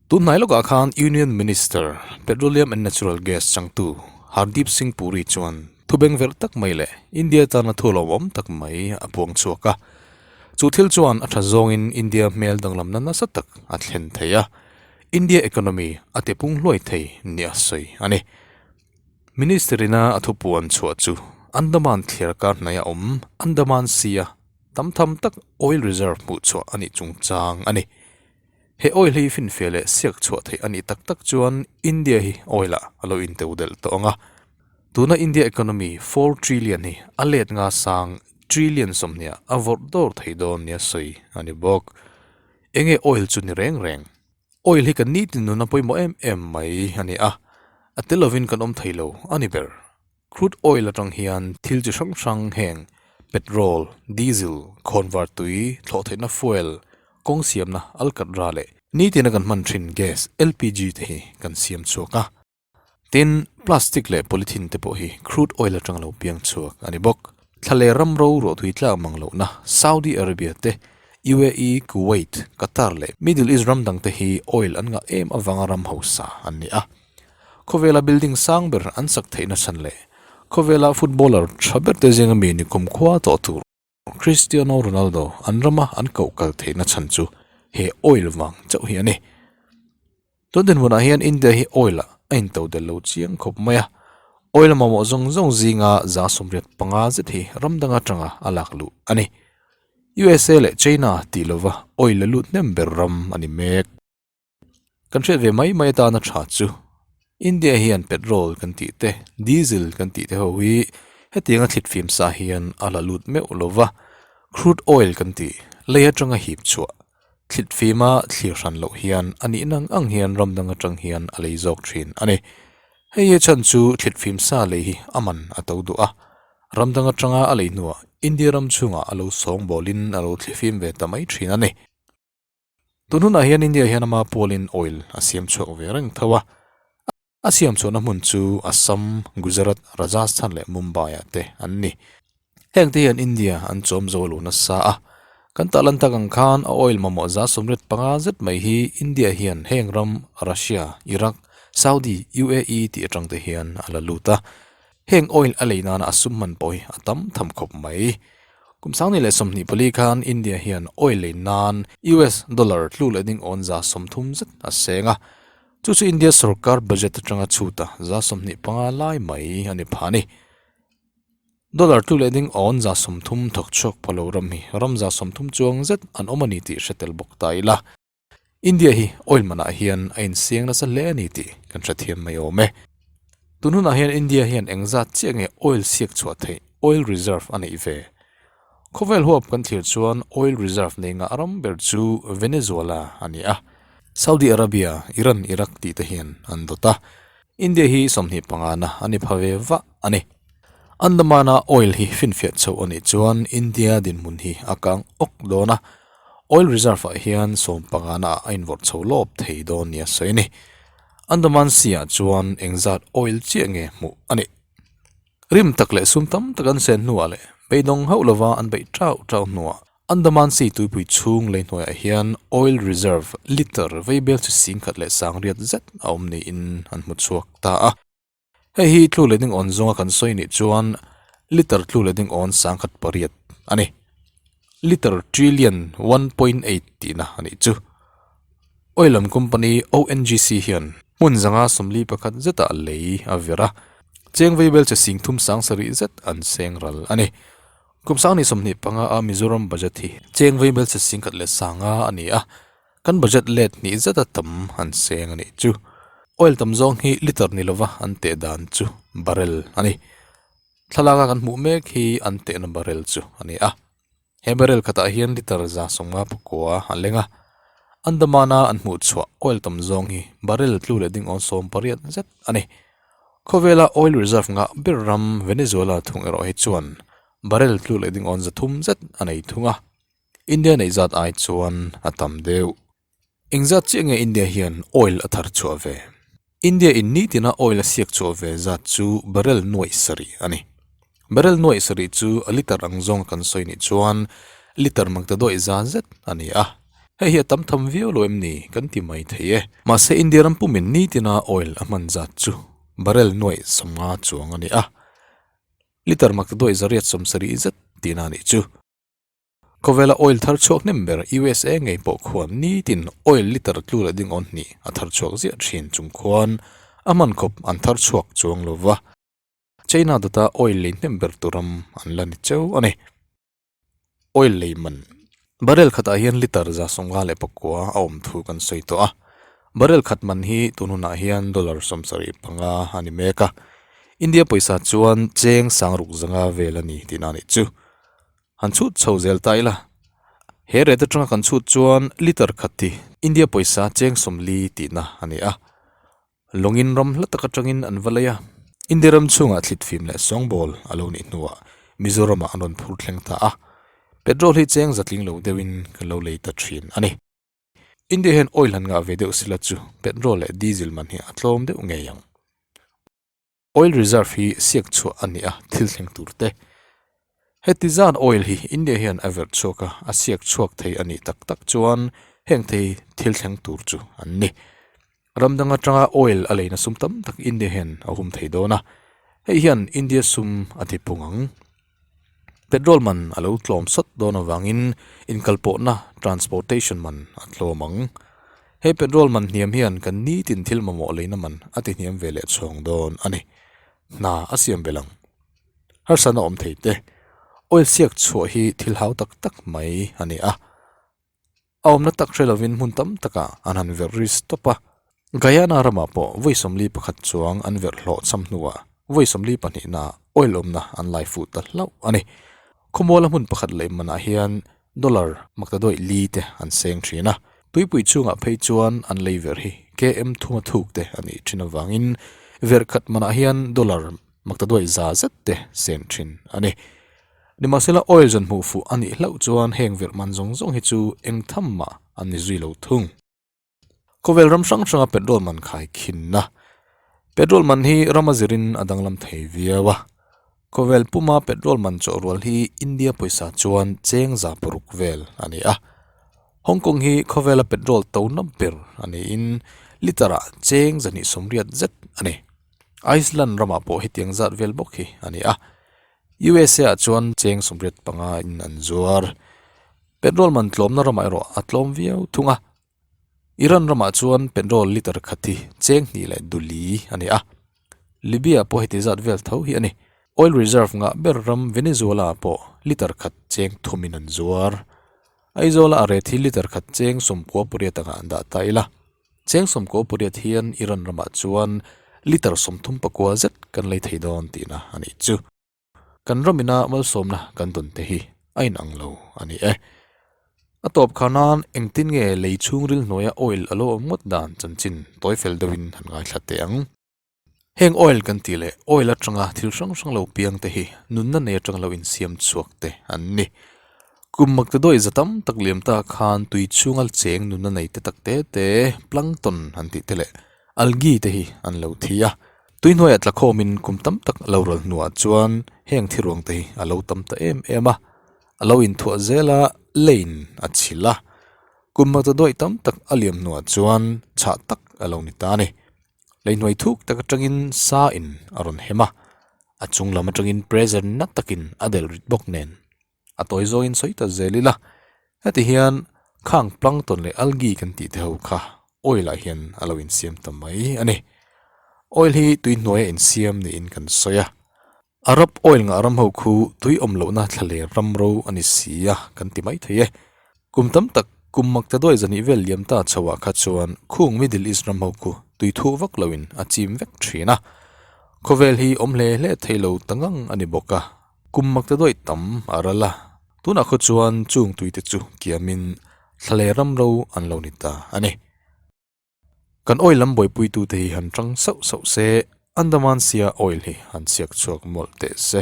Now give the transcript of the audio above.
Tun hnai lawkah khan Union Minister, Petroleum and Natural Gas changtu Hardeep Singh Puri chuan thu bengverh tak mai leh India tana thu lawmawm tak mai a puang chhuak a. Chu thil chuan a tha zawngin India hmel danglamna nasa tak a thlen thei a, India economy a tipung hluai thei nia sawi a ni. Minister ina a thupuan chhuah chu Andaman thliarkar hnaia awm Andaman Sea-a tam tham tak oil reserve hmuh chhuah a nih chungchang a ni. He oil hi finfiah leh siak chhuah theih a nih tak tak chuan India hi oil ah a lo inteu delh tawh ang a. Tuna India economy 4 trillion hi a let nga sang trillion 20 ah a vawrh dawr thei dawn nia sawi a ni bawk. Enge oil chu ni reng reng? Oil hi kan nitin nuna pawimawh em em mai a ni a, a tel lovin kan awm thei lo a ni ber. Crude oil atang hian thil chi hrang hrang heng petrol, diesel, khawnvar tui, thlawhtheihna fuel, kawng siamna alkatra leh nitina kan hman thin gas, LPG, te hi kan siam chhuak a. Tin, plastic leh polythene te pawh hi crude oil atang lo piang chhuak a ni bawk. Thla leh ram ro ruahtui tlak mang lohna Saudi Arabia te, UAE, Kuwait, Qatar leh Middle East ram dangte hi oil an ngah em avanga ram hausa an ni a. Khawvela building sang ber an sak theihna chhan leh khawvela footballer tha ber te zinga mi ni kumkhua tawh tur Cristiano Ronaldo an rama an koh kal theihna chhan chu he oil vang chauh hi a ni. Tun dinhmunah hian India hi oil ah a into del lo chiang khawp mai a, oil mamawh zawng zawng zinga 85 zet hi ram dang atanga a lak luh a ni. USA leh China tih lova oil la lut hnem ber ram a ni mek. Kan hriat ve mai mai atana tha chu India hian petrol kan tih te, diesel kan tih te ho hi hetianga thlit fim sa hian a la lut meuh lo va, crude oil kan tih lei atanga hip chhuah thlit fima thlir hran loh hian a nih nang ang hian ram dang atang hian a lei zawk thin a ni. Hei hi chhan chu thlit fim sa lei hi a man a to duh a, ram dang atanga a lei hnuah India ram chhungah a lo sawngbawlin a lo thli fim ve ta mai thin a ni. Tun hunah hian India hian ama pawlin oil a siam chhuak ve reng tho a, a siam chhuahna hmun chu Assam, Gujarat, Rajasthan leh Mumbai ah te an ni. Heng te hian India an chawm zo lo nasa a, kan tah lan tak ang khan a oil mamawh 75 zet mai hi India hian heng ram Russia, Iraq, Saudi, UAE tih atang te hian a la lut a. Heng oil a lei nana a sum hman pawh hi a tam tham khawp mai. Kum 2024 khan India hian oil lei nan US dollar tlu leh ding awn 30 zet a seng a, chu chu India sorkar budget atanga chhuta 25 lai mai a ni phah a ni. Dollar tlu leh ding awn 30 thawk chhuak pha lo ram hi ram 30 chuang zet an awm a ni tih hre tel bawk ta ila. India hi oil manah hian a insiang nasa hle a ni tih kan hrethiam mai awm e. Tun hunah hian India hian engzat chiah nge oil siak chhuah theih, oil reserve, a neih ve? Khawvel huap kan thlir chuan oil reserve nei ngah ram ber chu Venezuela a ni a. Saudi Arabia, Iran, Iraq tih te hian an dawt a. India hi 25 na a ni pha ve vah a ni. Andaman-a oil hi finfiah chhoh a nih chuan India dinhmun hi a kang awk dawn a, oil reserve-ah hian 15 naah a invawrh chho lawp thei dawn nia sawi a ni. Andaman Sea-ah chuan engzat oil chiah nge hmuh a nih? Rim tak leh sum tam tak an sen hnuah leh beidawng hauh lova an beih tauh tauh hnuah Andaman Sea tuipui chhung lei hnuaiah hian oil reserve liter veibel chi 10,800 zet a awm niin an hmu chhuak ta a. Hei hi tlu leh ding awn zawnga kan sawi nih chuan liter tlu leh ding awn 1008 a ni. Liter trillion 1.8 tihna a nih chu. Oil lam company ONGC hian hmun 141 zetah lei a vir a, cheng veibel che 37,000 zet an seng ral a ni. Kum 2025 a Mizoram budget hi cheng veibel che 10,500 a ni a, Kan budget let hnih zeta tam an seng a nih chu. Oil tam zawng hi liter ni lova an teh dan chu barrel a ni. Thlalaka kan hmuh mek hi an tehna barrel chu a ni a. He barrel khatah hian liter 59 a leng a. Andaman-a an hmuh chhuah oil tam zawng hi barrel tlu leh ding awn 18 zet a ni. Khawvela oil reserve ngah ber ram Venezuela thung erawh hi chuan barrel tlu leh ding awn 300 zet a nei thung a. India neih zat ai chuan a tam deuh. Engzat chiah nge India hian oil a thar chhuah ve? India in nitina oil a siak chhuah ve zat chu barrel nuaih sarih a ni. Barrel nuaih sarih chu a liter ang zawng kan sawi nih chuan liter magtadawih za zet a ni a. Hei hi a tam tham viau lo em ni kan ti mai thei e. Mahse India ram pumin nitina oil a hman zat chu barrel nuaih 50 chuang a ni a, litre mak duaih 870 zet tihna a nih chu. Khawvela oil thar chhuak hnem ber USA ngei pawh khuan nitin oil litre tlu leh ding awn hnih a thar chhuak ziah thin chung khuan a hman khawp an thar chhuak chuang lo va. China dawta oil lei hnem ber tur ram an la ni cheu a ni. Oil lei man barrel khatah hian litre 154 a awm thu kan sawi tawh a. Barrel khat man hi tun hunah hian dollar 75 a ni mek a. India pawisa chuan cheng sangruk zanga vel a ni tihna a nih chu. Han chhut chho zel ta ila. He rate atanga kan chhut chuan litre khat hi India pawisa cheng 40 tihna a ni a. Lawngin ram hla tak atangin an va lei a. India ram chhungah thlit fim leh sawngbawl a lo nih hnuah Mizoramah an rawn phur thleng ta a. Petrol hi cheng zatling lo deuhin kan lo lei ta thin a ni. India hian oil han ngah ve deuh sila chu petrol leh diesel man hi a tlawm deuh ngei ang. Oil reserve hi siak chhuah a ni a, thil thleng tur te. Heti zan oil hi India hian a verh chhuak a, a siak chhuak thei a nih tak tak chuan heng thei thil thleng tur chu an ni. Ram dang atanga oil a leina sum tam tak India hian a hum thei dawn a, hei hian India sum a ti pung ang. Petrol man a lo tlawm sawt dawn avangin inkalpawhna, transportation, man a tlawm ang. He petrol man hniam hian kan nitin thil mamawh leina man a ti hniam ve leh chhawng dawn a ni. Hna a siam belh ang. Harsatna awm thei te, oil siak chhuah hi thil hau tak tak mai a ni a. A awmna tak hre lovin hmun tam takah an han verh ri stop a. Guyana ramah pawh vawi 41 chuang an verh hlawh cham hnuah vawi 42 naah oil awmna an lai fuh ta hlauh a ni. Khawmuala hmun pakhat leh manah hian dollar maktaduaih li te an seng thin a. Tuipui chhungah phei chuan an lei verh hi KM thuma thuk te a nih thin avangin verh khat manah hian dollar maktaduaih za zet te seng thin a ni. Nimahsela oil zawn hmuh fuh a nih hlauh chuan heng verh man zawng zawng hi chu eng tham mah an ni zui lo thung. Khawvel ram hrang hranga petrol man khai khinna. Petrol man hi rama zirin a danglam thei viau a. Khawvel puma petrol man chawh rual hi India pawisa chuan cheng 600 vel a ni a. Hong Kong hi khawvela petrol to na ber a niin litre ah cheng 280 zet a ni. Iceland ramah pawh hetiang zat vel bawk hi a ni a. USA ah chuan cheng 85 in an zuar. Petrol man tlawmna ramah erawh a tlawm viau thung a. Iran ramah chuan petrol litre khat hi cheng hnih leh duli a ni a. Libya pawh heti zat vel tho hi a ni. Oil reserve ngah ber ram Venezuela ah pawh litre khat cheng thumin an zuar. Aizawla a ret hi litre khat cheng 98 angah an dah ta ila. Cheng 98 hian Iran ramah chuan litre 39 zet kan lei thei dawn tihna a nih chu. Kan ramina malsawmna kan dawn te hi a inang lo a ni e. A tawp khar nan engtin nge lei chhungril hnuaia oil a lo awm ngawt dan chanchin tawi fel deuhin han ngaithla teh ang. Heng oil kan tih leh oil atanga thil hrang hrang lo piang te hi nunna nei atanga lo insiam chhuak te an ni. Kum maktaduai za tam tak liam ta khan tui chhunga cheng nunna nei te tak te te plankton an tih te leh algae te hi an lo thi a. Tui hnuaiah tla khawmin kum tam tak lo ral hnuah chuan heng thiruang te hi a lo tam ta em em a. A lo inthuah zel a, leiin a chhilh a. Kum maktaduai tam tak a liam hnuah chuan chhah tak a lo ni ta a ni. Lei hnuai thuk tak atangin sa in a rawn hem a, a chung lam atangin pressure na takin a delh rit bawk nen a tawi zawngin sawi ta zel ila. Heti hian khang plankton leh algae kan tih te ho kha oil ah hian a lo insiam ta mai a ni. Oil hi tui hnuaia insiam niin kan sawi a. Arab oil ngah ram ho khu tui awm lohna thlaler ram ro a ni si a kan ti mai thei e. Kum tam tak kum mak ta duai zahnih vel liam ta chhoah kha chuan khung Middle East ram ho khu tui thuh vak loin a chim vek thin a. Khawvel hi awm hle hle thei lo ta ngang a ni bawk a. Kum mak ta duai tam a ral a. Tunah khaw chuan chung tui te chu kiamin thlaler ram ro an lo ni ta a ni. Kan oil lam buaipuitute hi han tang sauh sauh se, Andaman Sea oil hi han chhiak chhuak mawlh teh se.